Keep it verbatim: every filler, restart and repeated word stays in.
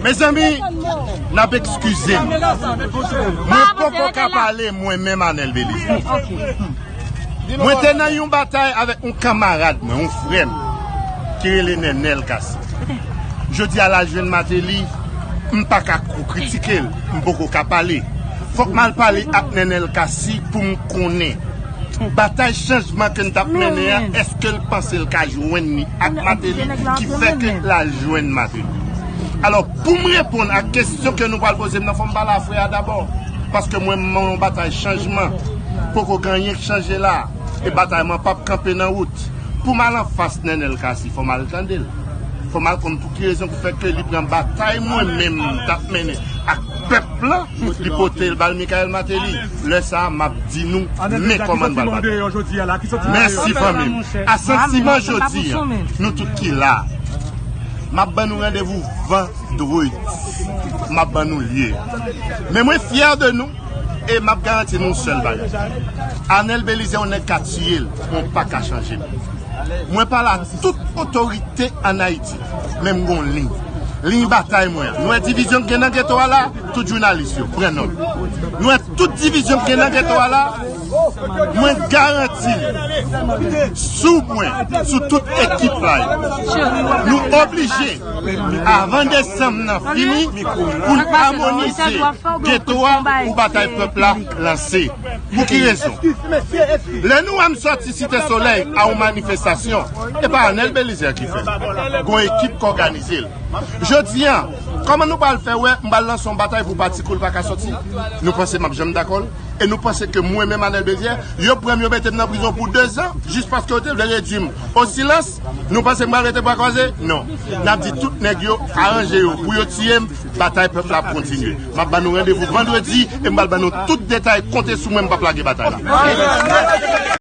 Mezanmi, n ap eskize m. Mwen poko ka pale mwen menm, Anèl Belizaire. Mwen te nan yon batay avèk yon kanmarad mwen, yon frè m, ki rele Nènèl Cassy. Jodi a l al jwenn Martelly, m pa ka ko kritike l, m poko ka pale. Fòk m al pale ak Nènèl Cassy pou m konnen batay chanjman ke n t ap mennen an, èske l panse l ka jwenn li ak Martelly ki fè ke l al jwenn Martelly? Alò, pou m reponn ak kesyon ke nou pral poze m nan, fò m pale a frè a dabò. Paske mwen, m nan yon batay chanjman. Poko gen anyen k chanje la. E batay mwen p ap kanpe nan wout. Pou m al anfas Nènèl Cassy, fò m al tande l. Fò m al konn pou ki rezon ki fè ke li pran batay mwen menm m t ap mennen ak pèp lan, li pote l ba l Michael Martelly. Lè sa a, m ap di nou men kòman n pral batay. Mèsi fanmi m. A santiman jodi a, nou tout ki la, m ap ban nou randevou vandredi. M ap ban nou lye. Men mwen fyè de nou e m ap garanti nou yon sèl bagay. Anèl Belizaire, yon nèg ka tiye l, men w pa ka chanje m. Mwen pale a tout otorite ann Ayiti, men m gon liy. Liy batay mwen an. Nou wè divizyon k gen nan geto a la, tout jounalis yo, pran nòt. Nou wè tout divizyon k gen nan geto a la, mwen garanti l, sou mwen, sou tout ekip la yo, nou oblije, avan desanm nan fini, pou n amonize geto a pou batay pèp la lanse. Pou ki rezon? Lè nou wè m sòti Site Solèy a yon manifestasyon, e pa Anèl Belizaire ki fè l. Gon ekip k òganize l. Jodi a, kòman nou pral fè wè m pral lanse yon batay pou pati kou l pa ka sòti? Nou panse m ap janm dakò l? E nou panse ke mwen menm Anèl Belizaire, yo pran m, yo mete m nan prizon pou dezan, jis paske yo te vle redui m o silans? Nou panse m pral rete bra kwaze? Non. N ap di tout nèg yo, aranje yo pou yo tiye m, batay pèp la ap kontinye. M ap ban nou randevou vandredi e m pral ban nou tout detay. Konte sou mwen, m p ap lage batay la.